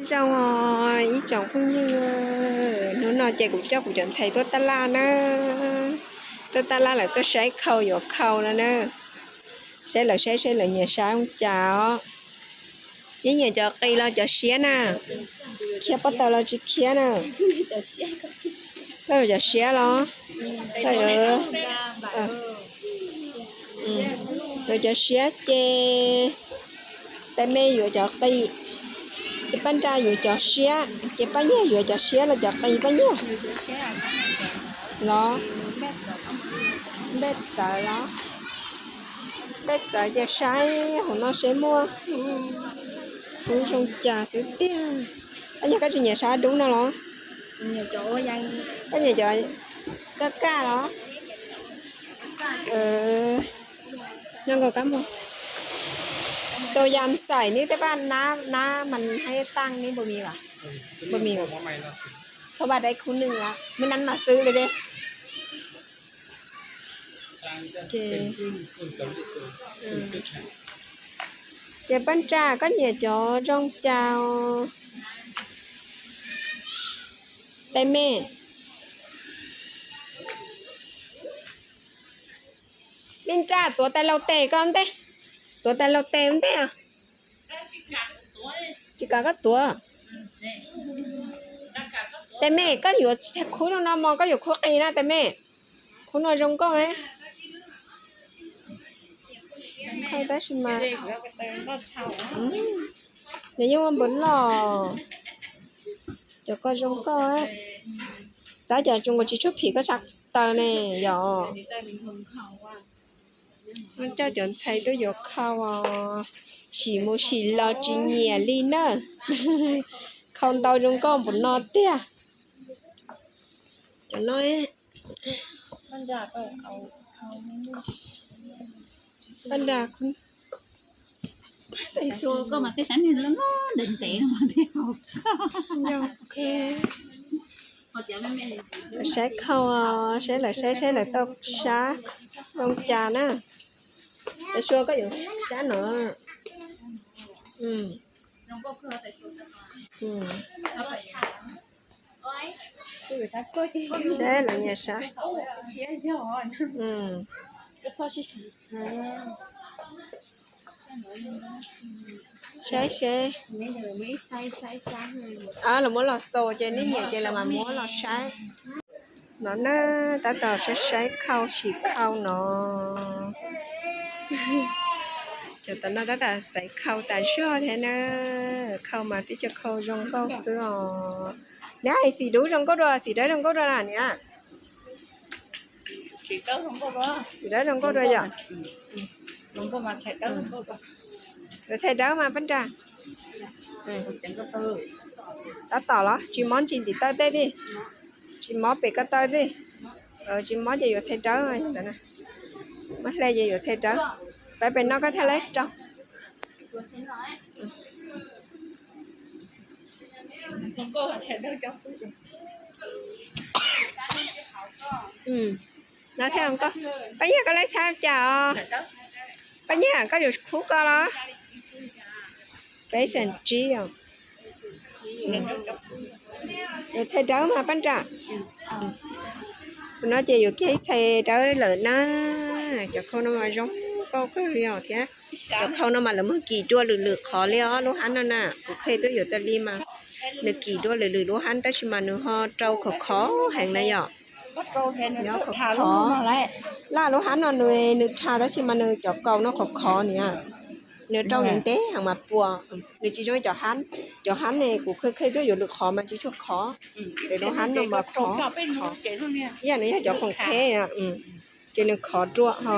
Zoo os ib tsoom phooj ywg, hnub no ces kuv coj kuv cov ntxhais tuaj tab laj na, tuaj tab laj lawm tuaj saib khau yuav khau no na, saib lawv saib saib lawv nyiam sab zoo cas os. Neb nyiam cov qis los cov siab na? Khiav pob taws los tsis khiav na? Koj yuav cov siab los? Koj yuav, yuav cov siab ces tais me yuav cov qis, ces Paj Nra yuav cov siab, ces Paj Nyiag yuav cov siab los cov qis Paj Nyiag? Los, npej txawv los? Npej txawv ces saib hauv no seb muaj, kuv zoo cas xwb tiag. Paj Nyiag koj tsis nyiam sab dub no los? Koj nyiam cov kaj kaj los? Nyob nkaus kab muag. Tus yas ntxaim neb tej paj nab nab mas haib taaj neb npua mis vas, npua mis vas. Thov ba dai khu nws los mub nab mas xwb li dej. Ces, ces Paj Nra koj nyiam cov zoo cas? Tais me, Paj Nra tuav tais laus tes koj ntej, tuav tais laus tes ua ntej. Tsis kam koj tuav. Tais me koj yuav khub no mos koj yuav khub qis na tais me. Khub no zoo nkauj ne. Tab sis mas nws yeej muaj npaum loj. Cov ko zoo nkauj. Tab cov tsuas nkaus tsis tshua phim koj sab taw ne yom. Coj cov ntxhais tuaj yuav khau os, sim mus sim los tsis nyiam li na. Khau ntau zoo nkauj npaum no tiag. Cov no, Paj Nra, saib khau, saib lawv saib saib lawv tau sab zoo cas na. Tais Sua koj yuav sab no. Saib lawv nyiam sab. Saib seb, lawv muab los xaus ces nej nyiam ces lawv mam muab los saib. No na, tab tom saib saib khau sim khau no. Cov tom no tab tom xaiv khau tas zog thiab na. Khau mas twb cov khau zoo nkauj xwb os. Neb hais xim dub zoo nkauj dua, xim dawb zoo nkauj dua na niam? Xim dawb zoo nkauj dua yom. Yuav txhais dawb mas Paj Nra. Tab tom los tsis mob ntsis ntiv taw tej thiab, tsis mob pem ko taw thiab. Tsis mob ces yuav txhais dawb. Muab hle ces yuav txhais dawb. Pab pem no koj thiaj li rau. No thiab koj, Paj Nyiag koj laib tshab cas os? Paj Nyiag koj yuav khub ko los? Peb xeem tsib os. Yuav txhais dawb mas Paj Nra. Tus no ces yuav kiag ib txhais dawb lawm na. Cov khau no mas zoo nkauj kawg li os thiab. Cov khau no mas lawv muag kis dua lwm lwm qhov li os lub hab no na. Kuv qhia tuaj yuav tas li mas nws kis dua lwm lwm lub hab tab sis mas nws ho rau khov khov heev na yom. Nyob khov khov. Laj lub hab no nws, nws rha tab sis mas nws cov kaus no khov khov niam. Nws rau ntev ntev heev mas puas, nws tsis zoo cov hab. Cov hab ne kuv qhia qhia tuaj yuav lwm qhov mas tsis tshua khov. Ces lub hab no mas khov, khov. Ib yam nws yog cov khoom qheb na. Ces nws khov ruam ho,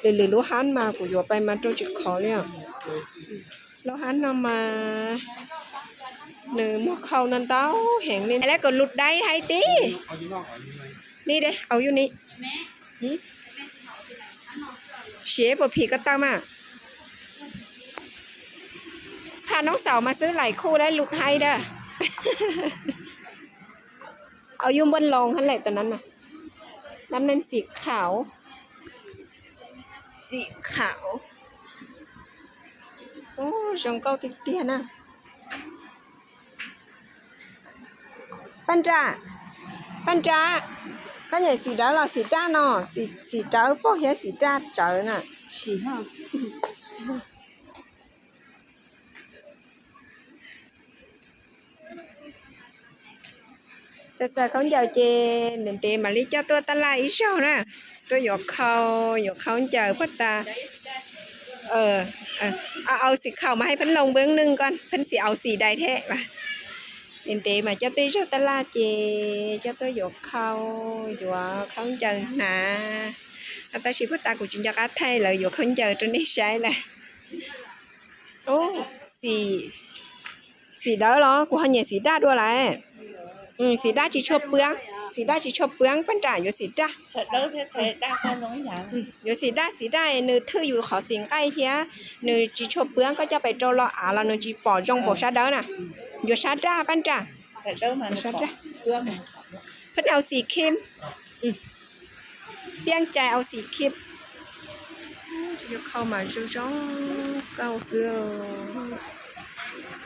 lwm lwm lub hab mas kuv yuav pais mas rau tsis khov li os. Lub hab no mas nws muag khau no ntau heev li. Lawv kom lus dai hais tias, ni de au yus ni, siav puas phim ko taw mas. Phaj noob xaum mas xwb laim khuj lawm lus hais dawb. Au yus npua loos hab lawm tus nab na. Nab neeg xim khaum, xim khaum. Zoo nkauj tiag tiag na. Paj Nra, Paj Nra, koj nyiam xim dawb los xim daj no? Xim rawv pog thiab xim daj tsawv na. Txawm txawm khaub ncaws ces ntev ntev mam li coj tuaj tab laj ib zaug na. Tuaj yuav khau, yuav khaub ncaws puag ta. Au xim khaum mas hais pheej loo npeb neeg ko pheej xim au xim dais thiab. Ntev ntev mas coj tuaj ib zaug tab laj ces coj tuaj yuav khau, yuav khaub ncaws hnav. Tab sis puag ta kuv tsis nco qab thaij lawv yuav khaub ncaws rau nej saib lawm. Xim dawb los kuv ho nyiam xim daj dua lawm. Xim daj tsis tshua pwb, xim daj tsis tshua pwb, Paj Nra yuav xim daj. Yuav xim daj, xim daj nws thwj yus qhov xim nqaij thiab nws tsis tshua pwb, koj coj pes rau lo av los nws tsis pom zoo npaum sab dawb na. Yuav sab daj Paj Nra. Pheej au xim khib, piaj cai au xim khib. Khau mas zoo zoo nkauj xwb.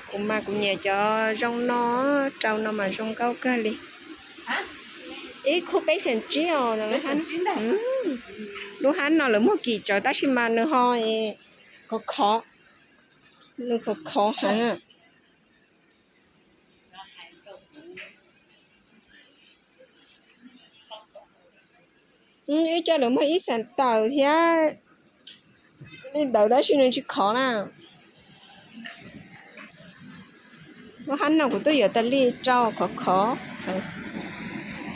Kuv mas kuv nyiam cov zoo no, rau no mas zoo nkauj kawg li. Ib khub peb xees tsib os. Lub hab no lawv muag kim tsawv tab sis mas nws ho khov khov, nws khov khov heev. Ib co lawv muag ib xees tawm thiab li ntawd tab sis nws tsis khov na. Lub hab no kuv twb yuav tas li rau khov khov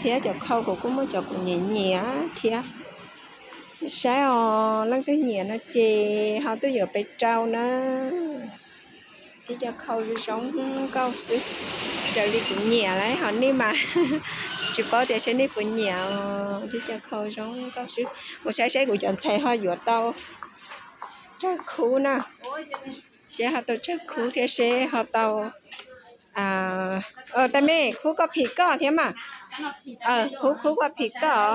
thiab cov khau kuv kuj muaj cov kuv nyiam nyiam thiab. Saib os, leej twg nyiam no ces ho tuaj yuav pes rau na. Tib co khau zoo zoo nkauj xwb, raws li kuv nyiam lawm ho nej mas tsis paub tias seb nej puas nyiam. Tib co khau zoo nkauj xwb, mus saib seb kuv cov ntxhais ho yuav tau tsawg khub na, seb ho tau tsawg khub thiab seb ho tau. Tais me, khub koj phim koj thiab mas. Khub, khub koj phim koj.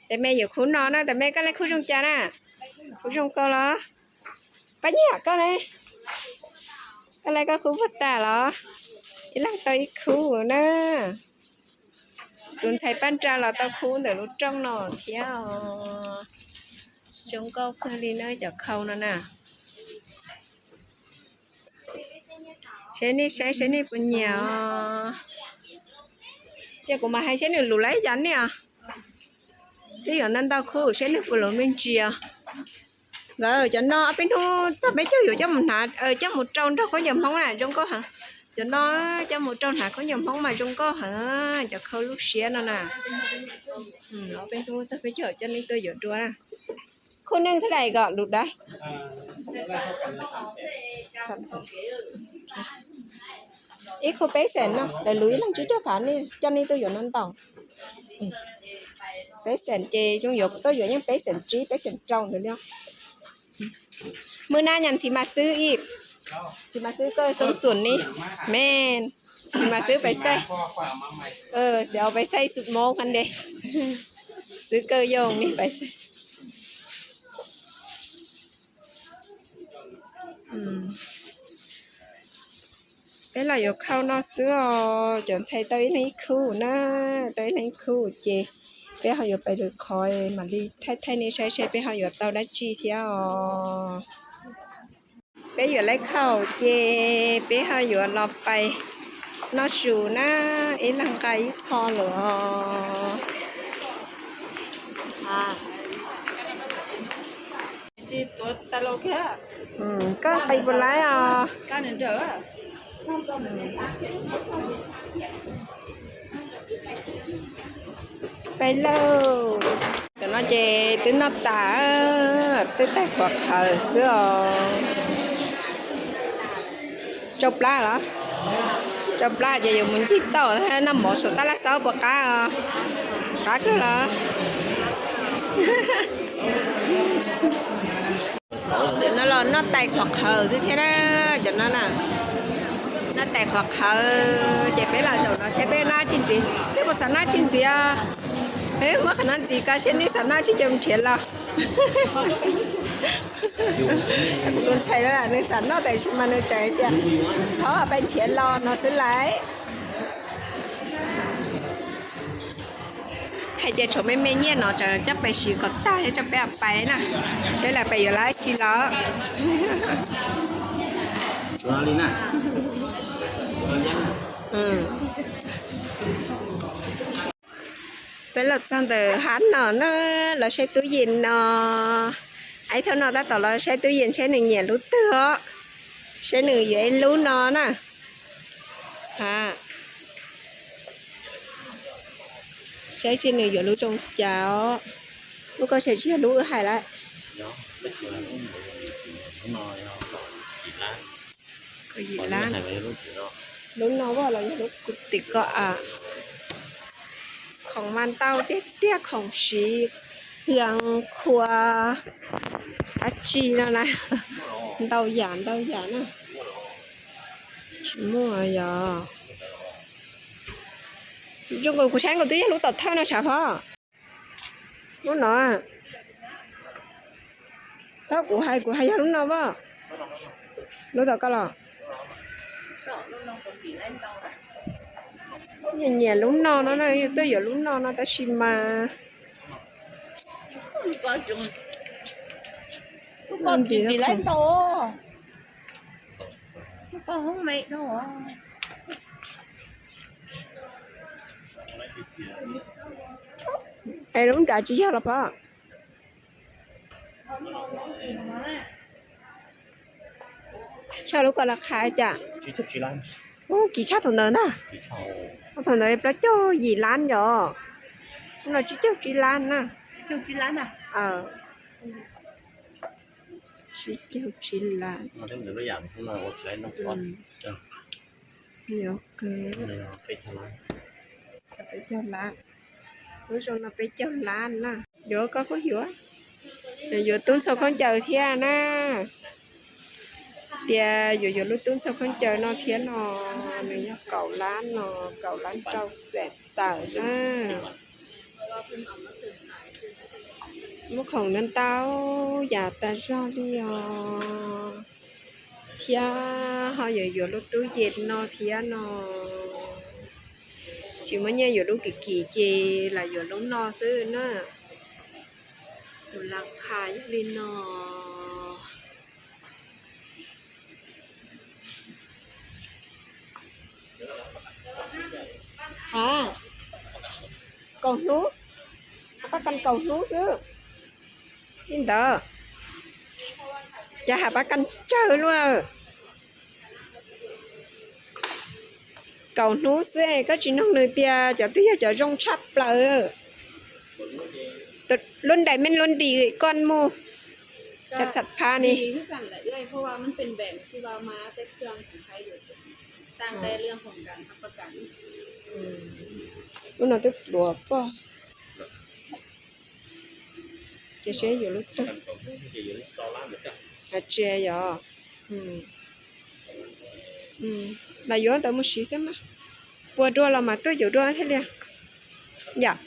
Tais me yuav khub no na, tais me koj laij khub zoo cas na? Khub zoo koj los? Paj Nyiam koj ne? Koj laij koj khub puag ta los? Ib leeg tau ib khub na. Tus ntxhais Paj Nra los tau khub ntawm lub rooj no thiab os. Zoo nkauj kawg li na cov khau no na. Seb nej saib seb nej puas nyiam os. Ces kuv mam hais seb nws lus laib cov nej os. Twb yuav ntau ntau khub seb nws puas lus me ntsis os. Nkawd cov no ob peb hnub txog peb caug yuav coj mus hnav, coj mus rau nrog khaub ncaws Hmoob na zoo nkauj heev. Cov no coj mus rau hnav khaub ncaws Hmoob mas zoo nkauj heev, cov khau lub siab no na. Ob peb hnub txog peb caug coj nej tuaj yuav dua na. Khub neej thav dais kom lus dawb. Ib khub peb xees no, lawv lus ib leeg tsib caug phav, coj nej tuaj yuav no ntau. Peb xees ces zoo yuav kuv tuaj yuav yeej peb xees tsib peb xees rau ntawd li. Mưa nay nhắn thì mà xíu ib, thì mà xíu koj xóm xuân ní. Men, thì mà xíu pais xaij. Xíu pais xaij sụt mố khăn đi. Xíu koj yog ní pais xaij. Peb los yuav khau no xwb os, cov ntxhais tau ib leeg ib khub na, tau ib leeg ib khub ces peb ho yuav pais lwm qhov mam li thaij thaij nej saib seb peb ho yuav tau dab tsi thiab os. Peb yuav laij khau ces peb ho yuav los pais noj su na, ib leeg nqa ib qho lawm os. Koj nqis puas laib os? Pais lauj. Tam no ces twb noj tas, twb taig qhuav qhawv xwb os. Tsau plab los? Tsau plab ces yuav mus ncig tauj noj mov saum tab laj xaub puas qab os? Qab kawg los? Cov no los noj tais qhuav qhawv xwb thiab na, cov no na. Noj tais qhuav qhawv ces peb los zaum no saib peb noj tsis ntxiv, peb puas xav noj tsis ntxiv os? Peb muab qhov no ntxiv ko seb nej xav noj tsis ces mus nrhiav los. Kuv tus ntxhais nws xav noj tab sis mas nws tseem hais tias thov peb nrhiav los no xwb lawm. Hais tias tshuav me me nyiaj no tseem coj pais siv kom tag thiab coj peb pais na, saib lawv pais yuav dab tsi los. Peb los txog ntawm hab no na, los saib tub yees no. Ib thaj no tab tom los saib tub yees saib nws nyiam lub twg os, saib nws yuav ib lub no na. Saib seb nws yuav lub zoo cas os. Lub koj saib tsis yog lub wb hais lawm. Kaum yim lab. Lub no los yog lub kuv tim ko a. Khoom mas ntau tiag tiag, khoom siv, hwj, khua, dab tsi no na, ntau yam ntau yam na. Tsis muaj yog. Zoo nkaus kuv saib nkaus twb yog lub tom thawj no sav phob. Lub no, thaum kuv hais kuv hais yog lub no pom. Lub tom ko los. Nyiam nyiam lub no no na, yus twb yuav lub no no tab sis mas Es lub nrad tsis yog los pom. Tshaj lub ko las qha cas? Ub, kim tshaj thaum ntawd ntag. Thaum ntawd plaub caug yim lab yom. Lub no tsib caug tsib lab na. Tsib caug tsib lab. Peb caug lab. Lub zoo no peb caug lab na. Yuav koj kuj yuav. Yuav tub ntxhua khaub ncaws thiab na. Tias yuav yuav lub tub ntxhua khaub ncaws no thiab no, nws yog kaum lab no, kaum lab rau xees tawm na. Muaj khoom ntau ntau yam tas zog li os. Thiab ho yuav yuav lub tub yees no thiab no. Tsis muaj nyiaj yuav lub kim kim ces lam yuav lub no xwb na. Tus las qha yog li no. A, kaum hnub, pab kan kaum hnub xwb. Li ntawd, cas has pab kan tsawg luaj. Kaum hnub xwb koj tsis noog nws tias cov twg yog cov zoo tshaj plaws. Lub nrais mej lub nris koj mus, cov txham pha ni. Lub no twb pluav pog. Ces seb yuav lub twg. Has tsia yog. Los yuav ntawd mus siv xwb mas. Puas dua los mas tuaj yuav dua thiaj li. Yom.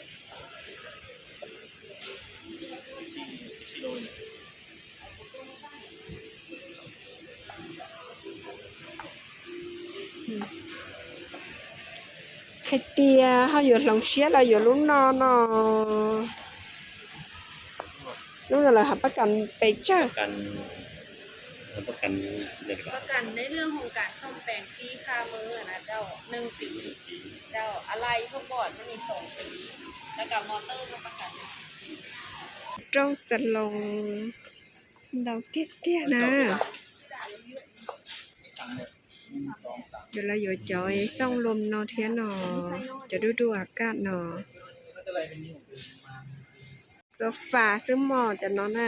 Hais tias ho yuav hloov siab los yuav lub no no. Lub no lawv has pab kan pes tsawg? Rooj xas loos ntau tiag tiag na. Yuav los yuav cov xooj lom no thiab no, cov duj duj a kaj no. Sofa xwb mog cov no na.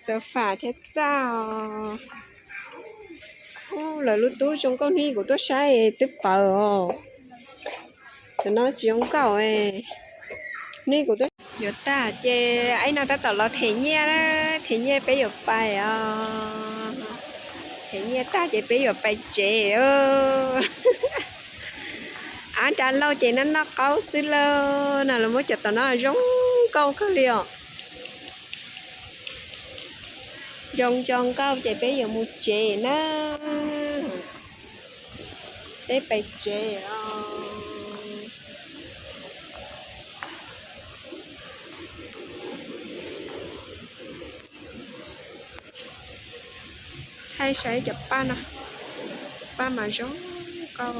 Sofa thiab txaj os. Lawv lub tub zoo nkauj, hnub kuv tuaj saib twb pawv os. Cov no tsis zoo nkauj, hnub kuv tuaj yuav tag ces ib no tab tom los them nyiaj na, them nyiaj peb yuav pais os. Them nyiaj tag ces peb yuav pais tsev. Ab nrad lauj ces noj noj qaub xwb lauj, no los muab cov tom no zoo nkauj kawg li os. Zoo zoo nkauj ces peb yuav mus tsev na. Peb pais tsev os. Thaij saib cov paj no, cov paj mas zoo nkauj.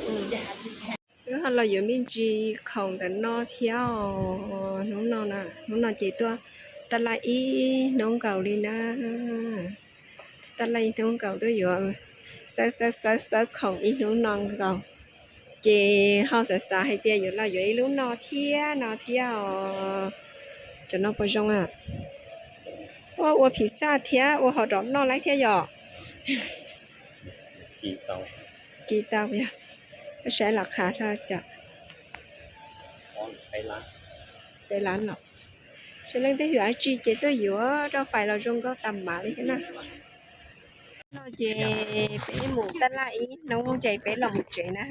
Wb ho los yuav me ntsis khoom ntawm no thiab os. Hnub no, hnub no ces tuaj taj laj ib hnub nkaus li na. Taj laj ib hnub nkaus tuaj yuav, xawb xawb xawb xawb khoom ib hnub no nkaus. Ces ho xav xav hais tias yuav los yuav ib lub no thiab no thiab os. Cov no puas zoo a? Ua, ua phiv xaj thiab ua hauv rov noj laib thiab yom? Ci tau yog, saib los qhav rau cov peb lab los. Saib leej twg yuav dab tsi ces tuaj yuav, rau fais los zoo nkauj tas mam li thiab na. No ces peb mus taj laj ib hnub ces peb los mus tsev na.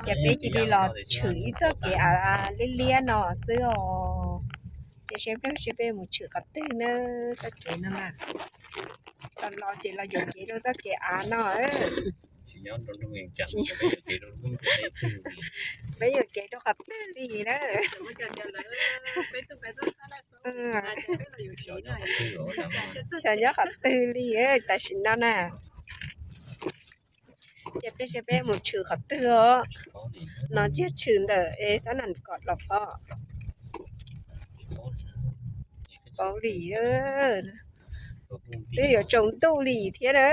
Ces peb cia li los tshwm ib txoj kev av liab liab no xwb os. Ces seb peb, seb peb mus tshwm qhov twg na, txoj kev no na. Los los ces los yuam kev rau txoj kev av no. Peb yuam kev rau qhov twg li na. Xyov nyob qhov twg li tam sim no na. Ces peb seb peb mus tshwm qhov twg os. No tsiaj tshwm ntawm xab nam kom los pov. Paub li, twb yuav tsaus ntuj li thiab na.